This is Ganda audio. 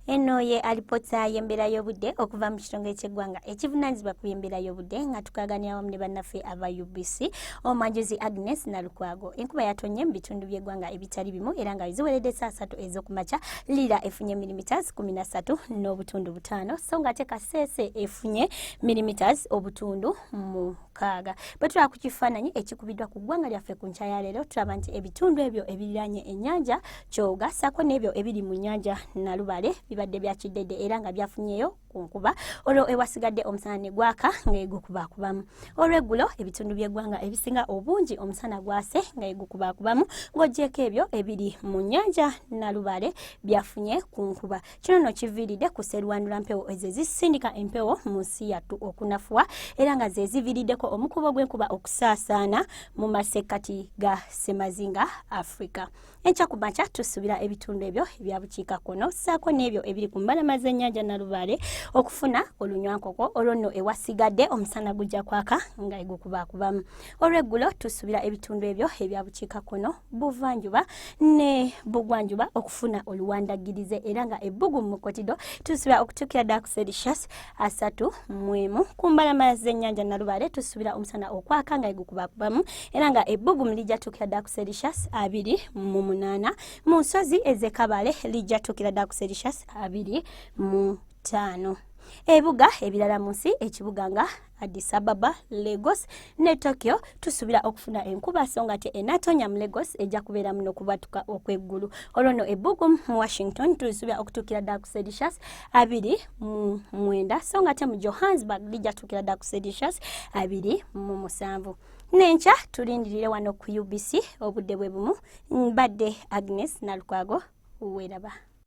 Eno ye alipota y'embeera y'obudde okuva mu kitongole ky'eggwanga ekivunaanyizibwa ku by'embeera y'obudde, nga tukaganira wamu ne bannaffe aba UBC, omwanjuzi Agnes Nalukwago. Enkuba yatonye mu bitundu by'eggwanga ebitali bimu era nga ziweredde saa 3 ez'okumakya. Lira efunye millimeters 13.5, so nga ate Kaseese efunye millimeters 0.6. Bwe tulaba ku kifaananyi ekikubiddwa ku ggwanga lyaffe ku nkya ya leero, tulaba nti ebitundu ebyo ebiriraanye ennyanja Kyoga ssaako n'ebyo ebiri mu nnyanja Nalubale bibadde bya kiddedde era nga byafunyeyo ku nkuba, olwo ewasigadde omusana ne gwaka nga egukubakubamu. Olweggulo ebitundu by'eggwanga ebisinga obungi omusana gwase nga egukubakubamu, ng'ogyeko ebyo ebiri mu nnyanja Nalubale byafunye ku nkuba. Kino no kiviiridde ku sserwandula mpewo ezo ezisindika empewo mu nsi yattu okunafuwa era nga ze ziviiriddeko omukubo gw'enkuba okusaasaana mu masekkati ga ssemazinga Africa. Enkya ku makya tusuubira ebitundu ebyo ebya bukiikakkono ssaako n'ebyo ebiri ku mbalama z'ennyanja Nalubaale okufuna olunywankoko, olwo nno ewasigadde omusana gujja kwaka nga egukubakubamu. Olweggulo tusuubira ebitundu ebyo ebya bukiikakkono, buvanjuba ne bugwanjuba okufuna oluwandagirize era nga ebbugumu mu kotido tusuubira okutuukira ddala ku Celsius 31. Ku mbalama z'ennyanja Nalubaale tusuubira omusana okwaka nga egukubakubamu era nga ebbugumu lijja tuukira ddala ku Celsius 28. Mu nsozi ez'e Kabale lijja tuukira ddala ku Celsius 25. Ebibuga ebirala mu nsi, ekibuga nga Addis Ababa, Lagos ne Tokyo, tusuubira okufuna enkuba, so nga te enatonya mu Lagos ejja kubeeramu n'okubatuka okw'eggulu. Olwo nno ebbugumu mu Washington tulisuubira okutuukira ddala ku Celsius 29, so nga te mu Johannesburg lijja tuukira ddala ku Celsius 27. N'enkya tulindirire wano ku UBC obudde bwe bumu. Mbadde Agnes Nalukwago, weeraba.